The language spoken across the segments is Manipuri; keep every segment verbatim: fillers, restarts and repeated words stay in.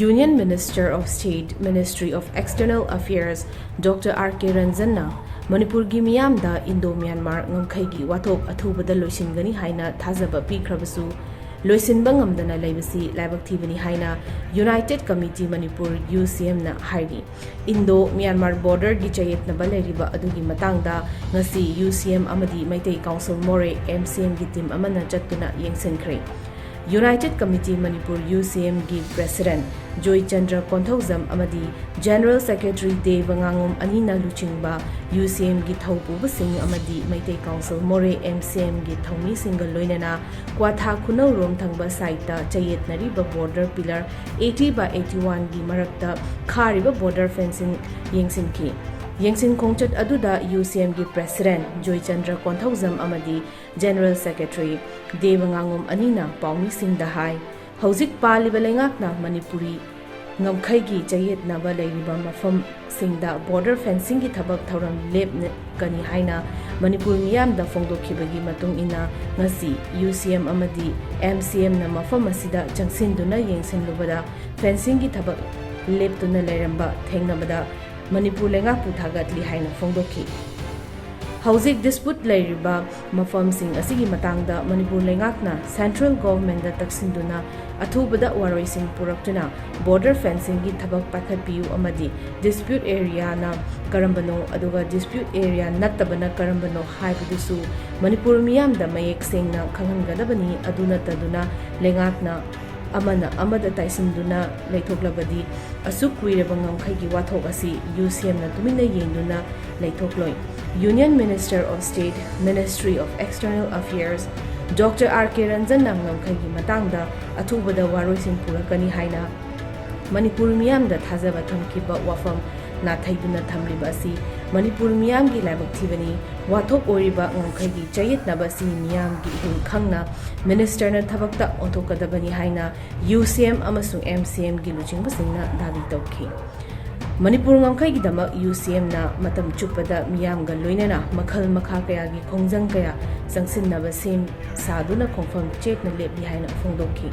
Union Minister of State, Ministry of External Affairs, Doctor R K ꯔꯟꯖꯟꯅ ꯃꯅꯤꯄꯨꯔꯒꯤ ꯃꯤꯌꯥꯝꯗ ꯏꯟꯗꯣ ꯃ꯭ꯌꯥꯟꯃꯥꯔ ꯉꯝꯈꯩꯒꯤ ꯋꯥꯊꯣꯛ ꯑꯊꯨꯕꯗ ꯂꯣꯏꯁꯤꯟꯒꯅꯤ ꯍꯥꯏꯅ ꯊꯥꯖꯕ ꯄꯤꯈ꯭ꯔꯕꯁꯨ, ꯂꯣꯏꯁꯤꯟꯕ ꯉꯝꯗꯅ ꯂꯩꯕꯁꯤ ꯂꯥꯏꯕꯛ ꯊꯤꯕꯅꯤ ꯍꯥꯏꯅ United Committee Manipur, ꯌꯨ ꯁꯤ ꯑꯦꯝꯅ ꯍꯥꯏꯔꯤ꯫ ꯏꯟꯗꯣ ꯃ꯭ꯌꯥꯟꯃꯥꯔ ꯕꯣꯔꯗꯔꯒꯤ ꯆꯌꯦꯠꯅꯕ ꯂꯩꯔꯤꯕ ꯑꯗꯨꯒꯤ ꯃꯇꯥꯡꯗ ꯉꯁꯤ ꯌꯨ ꯁꯤ ꯑꯦꯝ ꯑꯃꯗꯤ ꯃꯩꯇꯩ ꯀꯥꯎꯟꯁꯤꯜ ꯃꯣꯔꯦ, ꯑꯦꯝ ꯁꯤ ꯑꯦꯝꯒꯤ ꯇꯤꯝ ꯑꯃꯅ ꯆꯠꯇꯨꯅ ꯌꯦꯡꯁꯤꯟꯈ꯭ꯔꯦ꯫ United Committee Manipur, ꯌꯨ ꯁꯤ ꯑꯦꯝꯒꯤ ꯄ꯭ꯔꯦꯁꯤꯗꯦꯟꯠ ꯖꯣꯏꯆꯟꯗ꯭ꯔ ꯀꯣꯟꯊꯧꯖꯝ ꯑꯃꯗꯤ ꯖꯦꯅꯔꯦꯜ ꯁꯦꯀ꯭ꯔꯦꯇꯔꯤ ꯗꯦꯕ ꯉꯥꯉꯣꯝ ꯑꯅꯤꯅ ꯂꯨꯆꯤꯡꯕ ꯌꯨ ꯁꯤ ꯑꯦꯝꯒꯤ ꯊꯧꯄꯨꯕꯁꯤꯡ ꯑꯃꯗꯤ ꯃꯩꯇꯩ ꯀꯥꯎꯟꯁꯤꯜ ꯃꯣꯔꯦ, ꯑꯦꯝ ꯁꯤ ꯑꯦꯝꯒꯤ ꯊꯧꯃꯤꯁꯤꯡꯒ ꯂꯣꯏꯅꯅ ꯀ꯭ꯋꯥꯊꯥ ꯈꯨꯅꯧꯔꯣꯝ ꯊꯪꯕ ꯁꯥꯏꯠꯇ ꯆꯌꯦꯠꯅꯔꯤꯕ border pillar eighty by eighty ꯋꯥꯟꯒꯤ ꯃꯔꯛꯇ ꯈꯥꯔꯤꯕ ꯕꯣꯔꯗꯔ ꯐꯦꯟꯁꯤꯡ ꯌꯦꯡꯁꯤꯟꯈꯤ꯫ ꯌꯦꯡꯁꯤꯟ ꯈꯣꯡꯆꯠ ꯑꯗꯨꯗ ꯌꯨ ꯁꯤ ꯑꯦꯝꯒꯤ ꯄ꯭ꯔꯦꯁꯤꯗꯦꯟꯠ ꯖꯣꯏꯆꯟꯗ꯭ꯔ ꯀꯣꯟꯊꯧꯖꯝ ꯑꯃꯗꯤ ꯖꯦꯅꯔꯦꯜ ꯁꯦꯀ꯭ꯔꯦꯇꯔꯤ ꯗꯦꯕ ꯉꯥꯉꯣꯝ ꯑꯅꯤꯅ ꯄꯥꯎꯃꯤꯁꯤꯡꯗ ꯍꯥꯏ, ꯍꯧꯖꯤꯛ ꯄꯥꯜꯂꯤꯕ ꯂꯩꯉꯥꯛꯅ ꯃꯅꯤꯄꯨꯔꯤ ꯉꯝꯈꯩꯒꯤ ꯆꯌꯦꯠꯅꯕ ꯂꯩꯔꯤꯕ ꯃꯐꯝꯁꯤꯡꯗ ꯕꯣꯔꯗꯔ ꯐꯦꯟꯁꯤꯡꯒꯤ ꯊꯕꯛ ꯊꯧꯔꯝ ꯂꯦꯞꯀꯅꯤ ꯍꯥꯏꯅ ꯃꯅꯤꯄꯨꯔ ꯃꯤꯌꯥꯝꯗ ꯐꯣꯡꯗꯣꯛꯈꯤꯕꯒꯤ ꯃꯇꯨꯡ ꯏꯟꯅ ꯉꯁꯤ ꯌꯨ ꯁꯤ ꯑꯦꯝ ꯑꯃꯗꯤ ꯑꯦꯝ ꯁꯤ ꯑꯦꯝꯅ ꯃꯐꯝ ꯑꯁꯤꯗ ꯆꯪꯁꯤꯟꯗꯨꯅ ꯌꯦꯡꯁꯤꯟꯂꯨꯕꯗ ꯐꯦꯟꯁꯤꯡꯒꯤ ꯊꯕꯛ ꯂꯦꯞꯇꯨꯅ ꯂꯩꯔꯝꯕ ꯊꯦꯡꯅꯕꯗ ꯃꯅꯤꯄꯨꯔ ꯂꯩꯉꯥꯛꯄꯨ ꯊꯥꯒꯠꯂꯤ ꯍꯥꯏꯅ ꯐꯣꯡꯗꯣꯛꯈꯤ꯫ ꯍꯧꯖꯤꯛ ꯗꯤꯁꯄ꯭ꯌꯨꯠ ꯂꯩꯔꯤꯕ ꯃꯐꯝꯁꯤꯡ ꯑꯁꯤꯒꯤ ꯃꯇꯥꯡꯗ ꯃꯅꯤꯄꯨꯔ ꯂꯩꯉꯥꯛꯅ ꯁꯦꯟꯇ꯭ꯔꯦꯜ ꯒꯣꯚꯔꯟꯃꯦꯟꯠꯇ ꯇꯛꯁꯤꯟꯗꯨꯅ ꯑꯊꯨꯕꯗ ꯋꯥꯔꯣꯏꯁꯤꯟ ꯄꯨꯔꯛꯇꯨꯅ ꯕꯣꯔꯗꯔ ꯐꯦꯟꯁꯤꯡꯒꯤ ꯊꯕꯛ ꯄꯥꯏꯈꯠꯄꯤꯌꯨ ꯑꯃꯗꯤ ꯗꯤꯁꯄ꯭ꯌꯨꯠ ꯑꯦꯔꯤꯌꯥꯅ ꯀꯔꯝꯕꯅꯣ ꯑꯗꯨꯒ ꯗꯤꯁꯄ꯭ꯌꯨꯠ ꯑꯦꯔꯤꯌꯥ ꯅꯠꯇꯕꯅ ꯀꯔꯝꯕꯅꯣ ꯍꯥꯏꯕꯗꯨꯁꯨ ꯃꯅꯤꯄꯨꯔ ꯃꯤꯌꯥꯝꯗ ꯃꯌꯦꯛ ꯁꯦꯡꯅ ꯈꯪꯍꯟꯒꯗꯕꯅꯤ꯫ ꯑꯗꯨ ꯅꯠꯇꯗꯨꯅ ꯂꯩꯉꯥꯛꯅ ꯑꯃꯅ ꯑꯃꯗ ꯇꯥꯏꯁꯤꯟꯗꯨꯅ ꯂꯩꯊꯣꯛꯂꯕꯗꯤ ꯑꯁꯨꯛ ꯀꯨꯏꯔꯕ ꯉꯝꯈꯩꯒꯤ ꯋꯥꯊꯣꯛ ꯑꯁꯤ ꯌꯨ ꯁꯤ ꯑꯦꯝꯅ ꯇꯨꯃꯤꯟꯅ ꯌꯦꯡꯗꯨꯅ ꯂꯩꯊꯣꯛꯂꯣꯏ꯫ Union Minister of State, Ministry of External Affairs, doctor R K ꯔꯟꯖꯟꯅ ꯉꯝꯈꯩꯒꯤ ꯃꯇꯥꯡꯗ ꯑꯊꯨꯕꯗ ꯋꯥꯔꯣꯏꯁꯤꯟ ꯄꯨꯔꯛꯀꯅꯤ ꯍꯥꯏꯅ ꯃꯅꯤꯄꯨꯔ ꯃꯤꯌꯥꯝꯗ ꯊꯥꯖꯕ ꯊꯝꯈꯤꯕ ꯋꯥꯐꯝ ꯅꯥꯊꯩꯗꯨꯅ ꯊꯝꯂꯤꯕ ꯑꯁꯤ ꯃꯅꯤꯄꯨꯔ ꯃꯤꯌꯥꯝꯒꯤ ꯂꯥꯏꯕꯛ ꯊꯤꯕꯅꯤ꯫ ꯋꯥꯊꯣꯛ ꯑꯣꯏꯔꯤꯕ ꯉꯝꯈꯩꯒꯤ ꯆꯌꯦꯠꯅꯕ ꯑꯁꯤ ꯃꯤꯌꯥꯝꯒꯤ ꯏꯍꯨꯜ ꯈꯪꯅ ꯃꯤꯅꯤꯁꯇꯔꯅ ꯊꯕꯛꯇ ꯑꯣꯟꯊꯣꯛꯀꯗꯕꯅꯤ ꯍꯥꯏꯅ ꯌꯨ ꯁꯤ ꯑꯦꯝ ꯑꯃꯁꯨꯡ ꯑꯦꯝ ꯁꯤ ꯑꯦꯝꯒꯤ ꯂꯨꯆꯤꯡꯕꯁꯤꯡꯅ ꯗꯥꯕꯤ ꯇꯧꯈꯤ꯫ ꯃꯅꯤꯄꯨꯔ ꯉꯝꯈꯩꯒꯤꯗꯃꯛ ꯌꯨ ꯁꯤ ꯑꯦꯝꯅ ꯃꯇꯝ ꯆꯨꯞꯄꯗ ꯃꯤꯌꯥꯝꯒ ꯂꯣꯏꯅꯅ ꯃꯈꯜ ꯃꯈꯥ ꯀꯌꯥꯒꯤ ꯈꯣꯡꯖꯪ ꯀꯌꯥ ꯆꯪꯁꯤꯟꯅꯕ ꯁꯦꯝ ꯁꯥꯗꯨꯅ ꯈꯣꯡꯐꯝ ꯆꯦꯠꯅ ꯂꯦꯞꯂꯤ ꯍꯥꯏꯅ ꯐꯣꯡꯗꯣꯛꯈꯤ꯫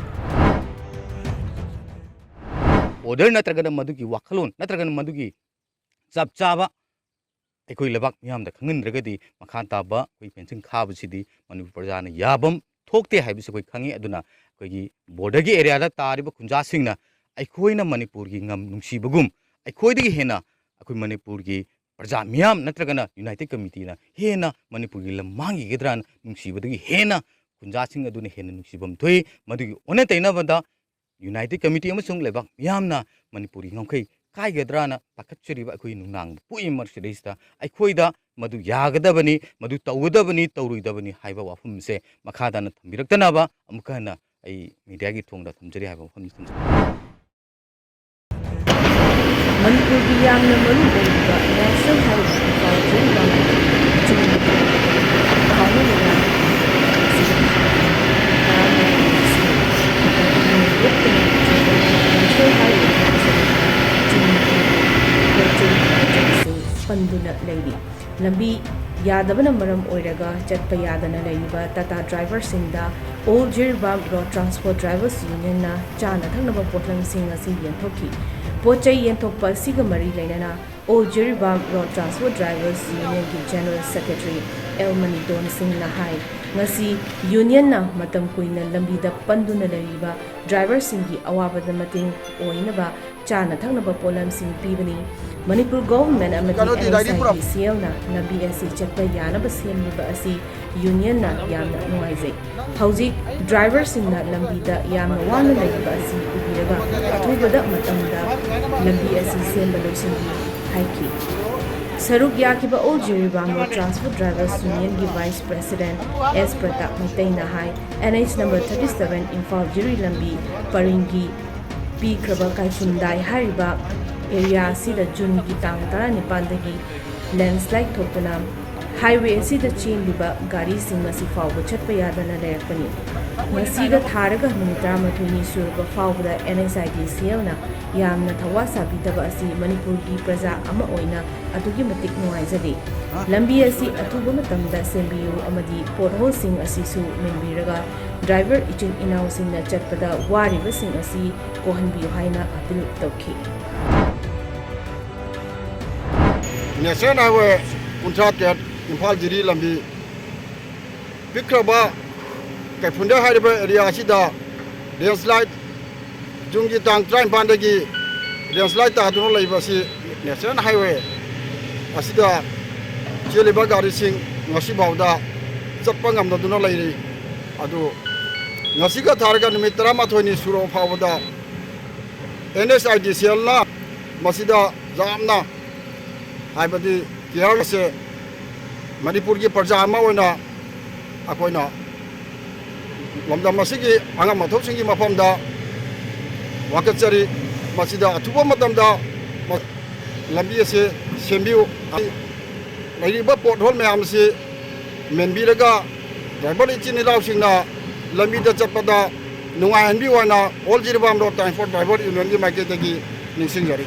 ꯑꯣꯔꯗꯔ ꯅꯠꯇ꯭ꯔꯒꯅ ꯃꯗꯨꯒꯤ ꯋꯥꯈꯜꯂꯣꯟ ꯅꯠꯇ꯭ꯔꯒꯅ ꯃꯗꯨꯒꯤ ꯆꯞ ꯆꯥꯕ ꯑꯩꯈꯣꯏ ꯂꯩꯕꯥꯛ ꯃꯤꯌꯥꯝꯗ ꯈꯪꯍꯟꯗ꯭ꯔꯒꯗꯤ ꯃꯈꯥ ꯇꯥꯕ ꯑꯩꯈꯣꯏ ꯐꯦꯟꯁꯤꯡ ꯈꯥꯕꯁꯤꯗꯤ ꯃꯅꯤꯄꯨꯔ ꯄ꯭ꯔꯖꯥꯅ ꯌꯥꯐꯝ ꯊꯣꯛꯇꯦ ꯍꯥꯏꯕꯁꯤ ꯑꯩꯈꯣꯏ ꯈꯪꯉꯤ꯫ ꯑꯗꯨꯅ ꯑꯩꯈꯣꯏꯒꯤ ꯕꯣꯔꯗꯔꯒꯤ ꯑꯦꯔꯤꯌꯥꯗ ꯇꯥꯔꯤꯕ ꯈꯨꯟꯖꯥꯁꯤꯡꯅ ꯑꯩꯈꯣꯏꯅ ꯃꯅꯤꯄꯨꯔꯒꯤ ꯉꯝ ꯅꯨꯡꯁꯤꯕꯒꯨꯝ ꯑꯩꯈꯣꯏꯗꯒꯤ ꯍꯦꯟꯅ ꯑꯩꯈꯣꯏ ꯃꯅꯤꯄꯨꯔꯒꯤ ꯄ꯭ꯔꯖꯥ ꯃꯤꯌꯥꯝ ꯅꯠꯇ꯭ꯔꯒꯅ ꯌꯨꯅꯥꯏꯇꯦꯠ ꯀꯃꯤꯇꯤꯅ ꯍꯦꯟꯅ ꯃꯅꯤꯄꯨꯔꯒꯤ ꯂꯝ ꯃꯥꯡꯈꯤꯒꯗ꯭ꯔꯥꯅ ꯅꯨꯡꯁꯤꯕꯗꯒꯤ ꯍꯦꯟꯅ ꯈꯨꯟꯖꯥꯁꯤꯡ ꯑꯗꯨꯅ ꯍꯦꯟꯅ ꯅꯨꯡꯁꯤꯐꯝ ꯊꯣꯛꯏ꯫ ꯃꯗꯨꯒꯤ ꯑꯣꯟꯅ ꯇꯩꯅꯕꯗ ꯌꯨꯅꯥꯏꯇꯦꯠ ꯀꯃꯤꯇꯤ ꯑꯃꯁꯨꯡ ꯂꯩꯕꯥꯛ ꯃꯤꯌꯥꯝꯅ ꯃꯅꯤꯄꯨꯔꯒꯤ ꯉꯝꯈꯩ ꯀꯥꯏꯒꯗ꯭ꯔꯥꯅ ꯄꯥꯈꯠꯆꯔꯤꯕ ꯑꯩꯈꯣꯏ ꯅꯨꯡꯅꯥꯡꯕ ꯄꯣꯛꯏꯕ ꯃꯔꯛꯁꯤꯗꯩꯁꯤꯗ ꯑꯩꯈꯣꯏꯗ ꯃꯗꯨ ꯌꯥꯒꯗꯕꯅꯤ, ꯃꯗꯨ ꯇꯧꯒꯗꯕꯅꯤ, ꯇꯧꯔꯣꯏꯗꯕꯅꯤ ꯍꯥꯏꯕ ꯋꯥꯐꯝꯁꯦ ꯃꯈꯥ ꯇꯥꯅ ꯊꯝꯕꯤꯔꯛꯇꯅꯕ ꯑꯃꯨꯛꯀ ꯍꯟꯅ ꯑꯩ ꯃꯤꯗꯤꯌꯥꯒꯤ ꯊꯣꯡꯗ ꯊꯝꯖꯔꯤ ꯍꯥꯏꯕ ꯋꯥꯐꯝꯁꯤ ꯊꯝꯖꯒꯦ꯫ ꯃꯅꯤꯄꯨꯔꯒꯤ ꯌꯥꯝꯅ ꯃꯔꯨ ꯑꯣꯏꯔꯤꯕ ꯅꯦꯁꯅꯦꯜ ꯍꯥꯏꯋꯦ ꯏꯝꯐꯥꯜ ꯖꯤꯔꯤꯕꯥꯝ ꯆꯤꯡ ꯀꯥꯎꯅ ꯂꯩꯉꯥꯛ ꯅꯦꯁꯅꯦꯜ ꯍꯥꯏꯋꯦ ꯆꯤꯡ ꯄꯣꯠ ꯆꯩ ꯄꯟꯗꯨꯅ ꯂꯩꯔꯤ꯫ ꯂꯝꯕꯤ ꯌꯥꯗꯕꯅ ꯃꯔꯝ ꯑꯣꯏꯔꯒ ꯆꯠꯄ ꯌꯥꯗꯅ ꯂꯩꯔꯤꯕ ꯇꯥꯇꯥ ꯗ꯭ꯔꯥꯏꯚꯔꯁꯤꯡꯗ all Jiribam road transport drivers ꯌꯨꯅꯤꯌꯟꯅ ꯆꯥꯅ ꯊꯛꯅꯕ ꯄꯣꯠꯂꯝꯁꯤꯡ ꯑꯁꯤ ꯌꯦꯟꯊꯣꯛꯈꯤ꯫ ꯄꯣꯠ ꯆꯩ ꯌꯦꯟꯊꯣꯛꯄ ꯑꯁꯤꯒ ꯃꯔꯤ ꯂꯩꯅꯅ all Jiribam road transport drivers ꯌꯨꯅꯤꯌꯟꯒꯤ ꯖꯦꯅꯔꯦꯜ ꯁꯦꯀ꯭ꯔꯦꯇꯔꯤ ꯑꯦꯜ ꯃꯅꯤꯇꯣꯟ ꯁꯤꯡꯅ ꯍꯥꯏ, ꯉꯁꯤ ꯌꯨꯅꯤꯌꯟꯅ ꯃꯇꯝ ꯀꯨꯏꯅ ꯂꯝꯕꯤꯗ ꯄꯟꯗꯨꯅ ꯂꯩꯔꯤꯕ ꯗ꯭ꯔꯥꯏꯚꯔꯁꯤꯡꯒꯤ ꯑꯋꯥꯕꯗ ꯃꯇꯦꯡ ꯑꯣꯏꯅꯕ ꯆꯥꯅ ꯊꯛꯅꯕ ꯄꯣꯠꯂꯝꯁꯤꯡ ꯄꯤꯕꯅꯤ꯫ ꯃꯅꯤꯄꯨꯔ ꯒꯣꯚꯔꯟꯃꯦꯟ ꯑꯃꯗꯤ ꯀꯩꯅꯣꯗꯤ ꯂꯥꯏꯗꯤ ꯄꯨꯔꯛ- ꯑꯦꯟ ꯑꯦꯁ ꯑꯥꯏ ꯗꯤ ꯁꯤ ꯑꯦꯜꯅ ꯂꯝꯕꯤ ꯑꯁꯤ ꯆꯠꯄ ꯌꯥꯅꯕ ꯁꯦꯝꯂꯤꯕ ꯑꯁꯤ ꯌꯨꯅꯤꯌꯟꯅ ꯌꯥꯝꯅ ꯅꯨꯡꯉꯥꯏꯖꯩ꯫ ꯍꯧꯖꯤꯛ ꯗ꯭ꯔꯥꯏꯚꯔꯁꯤꯡꯅ ꯂꯝꯕꯤꯗ ꯌꯥꯝꯅ ꯋꯥꯅ ꯂꯩꯔꯤꯕ ꯑꯁꯤ ꯎꯕꯤꯔꯒ ꯑꯊꯨꯕꯗ ꯃꯇꯝꯗ ꯂꯝꯕꯤ ꯑꯁꯤ ꯁꯦꯝꯕ ꯂꯣꯏꯁꯤꯟꯕꯤꯌꯨ ꯍꯥꯏꯈꯤ꯫ ꯁꯔꯨꯛ ꯌꯥꯈꯤꯕ all Jiribam road transport drivers ꯌꯨꯅꯤꯌꯟꯒꯤ ꯚꯥꯏꯁ ꯄ꯭ꯔꯦꯁꯤꯗꯦꯟꯠ ꯑꯦꯁ ꯄ꯭ꯔꯇꯥꯞ ꯃꯩꯇꯩꯅ ꯍꯥꯏ, N H number thirty seven Imphal Jiri ꯂꯝꯕꯤ ꯄꯔꯤꯡꯒꯤ ꯄꯤꯈ꯭ꯔꯕ ꯀꯥꯏꯈꯨꯟꯗꯥꯏ ꯍꯥꯏꯔꯤꯕ ꯑꯦꯔꯤꯌꯥ ꯑꯁꯤꯗ ꯖꯨꯟꯒꯤ ꯇꯥꯡ ꯇꯔꯥꯅꯤꯄꯥꯟꯗꯒꯤ ꯂꯦꯟꯁꯂꯥꯏꯗ ꯊꯣꯛꯇꯨꯅ ꯍꯥꯏꯋꯦ ꯑꯁꯤꯗ ꯆꯦꯜꯂꯤꯕ ꯒꯥꯔꯤꯁꯤꯡ ꯑꯁꯤ ꯐꯥꯎꯕ ꯆꯠꯄ ꯌꯥꯗꯅ ꯂꯩꯔꯛꯄꯅꯤ꯫ ꯉꯁꯤꯒ ꯊꯥꯔꯒ ꯅꯨꯃꯤꯠ ꯇꯔꯥꯃꯥꯊꯣꯏꯅꯤ ꯁꯨꯔꯕ ꯐꯥꯎꯕꯗ ꯑꯦꯟ ꯑꯦꯁ ꯑꯥꯏ ꯗꯤ ꯁꯤ ꯑꯦꯜꯅ ꯌꯥꯝꯅ ꯊꯋꯥ ꯁꯥꯕꯤꯗꯕ ꯑꯁꯤ ꯃꯅꯤꯄꯨꯔꯒꯤ ꯄ꯭ꯔꯖꯥ ꯑꯃ ꯑꯣꯏꯅ ꯑꯗꯨꯛꯀꯤ ꯃꯇꯤꯛ ꯅꯨꯡꯉꯥꯏꯖꯗꯦ꯫ ꯂꯝꯕꯤ ꯑꯁꯤ ꯑꯊꯨꯕ ꯃꯇꯝꯗ ꯁꯦꯝꯕꯤꯌꯨ ꯑꯃꯗꯤ ꯄꯣꯠꯍꯣꯜꯁꯤꯡ ꯑꯁꯤꯁꯨ ꯃꯦꯟꯕꯤꯔꯒ ꯗ꯭ꯔꯥꯏꯚꯔ ꯏꯆꯤꯟ ꯏꯅꯥꯎꯁꯤꯡꯅ ꯆꯠꯄꯗ ꯋꯥꯔꯤꯕꯁꯤꯡ ꯑꯁꯤ ꯀꯣꯛꯍꯟꯕꯤꯌꯨ ꯍꯥꯏꯅ ꯑꯄꯤꯜ ꯇꯧꯈꯤ꯫ ꯅꯦꯁꯅꯦꯜ ꯍꯥꯏꯋꯦ ꯀꯨꯟꯊ꯭ꯔꯥ ꯇꯔꯦꯠ ꯏꯝꯐꯥꯜ ꯖꯤꯔꯤ ꯂꯝꯕꯤ ꯄꯤꯛꯈ꯭ꯔꯕ ꯀꯩꯐꯨꯟꯗ꯭ꯔꯩ ꯍꯥꯏꯔꯤꯕ ꯑꯦꯔꯤꯌꯥ ꯑꯁꯤꯗ ꯂꯦꯟꯁꯂꯥꯏꯠ, ꯖꯨꯟꯒꯤ ꯇꯥꯡ ꯇꯔꯥꯅꯤꯄꯥꯟꯗꯒꯤ ꯂꯦꯟꯁꯂꯥꯏꯠ ꯇꯥꯗꯨꯅ ꯂꯩꯕ ꯑꯁꯤ ꯅꯦꯁꯅꯦꯜ ꯍꯥꯏꯋꯦ ꯑꯁꯤꯗ ꯆꯦꯜꯂꯤꯕ ꯒꯥꯔꯤꯁꯤꯡ ꯉꯁꯤꯐꯥꯎꯗ ꯆꯠꯄ ꯉꯝꯗꯗꯨꯅ ꯂꯩꯔꯤ꯫ ꯑꯗꯨ ꯉꯁꯤꯒ ꯊꯥꯔꯒ ꯅꯨꯃꯤꯠ ꯇꯔꯥꯃꯥꯊꯣꯏꯅꯤ ꯁꯨꯔꯕ ꯐꯥꯎꯕꯗ ꯑꯦꯟ ꯑꯦꯁ ꯑꯥꯏ ꯗꯤ ꯁꯤ ꯑꯦꯜꯅ ꯃꯁꯤꯗ ꯌꯥꯝꯅ, ꯍꯥꯏꯕꯗꯤ ꯀꯤꯌꯥꯔꯁꯦ ꯃꯅꯤꯄꯨꯔꯒꯤ ꯄ꯭ꯔꯖꯥ ꯑꯃ ꯑꯣꯏꯅ ꯑꯩꯈꯣꯏꯅ ꯂꯝꯗꯝ ꯑꯁꯤꯒꯤ ꯑꯉꯝ ꯑꯊꯧꯁꯤꯡꯒꯤ ꯃꯐꯝꯗ ꯋꯥꯀꯠꯆꯔꯤ꯫ ꯃꯁꯤꯗ ꯑꯊꯨꯕ ꯃꯇꯝꯗ ꯂꯝꯕꯤ ꯑꯁꯤ ꯁꯦꯝꯕꯤꯌꯨ꯫ ꯂꯩꯔꯤꯕ ꯄꯣꯠꯍꯣꯜ ꯃꯌꯥꯝ ꯑꯁꯤ ꯃꯦꯟꯕꯤꯔꯒ ꯗ꯭ꯔꯥꯏꯚꯔ ꯏꯆꯤꯟ ꯏꯅꯥꯎꯁꯤꯡꯅ ꯂꯝꯕꯤꯗ ꯆꯠꯄꯗ ꯅꯨꯡꯉꯥꯏꯍꯟꯕꯤꯌꯨ ꯍꯥꯏꯅ all Jiribam road transport driver ꯌꯨꯅꯤꯌꯟꯒꯤ ꯃꯥꯏꯀꯩꯗꯒꯤ ꯅꯤꯡꯁꯤꯡꯖꯔꯤ꯫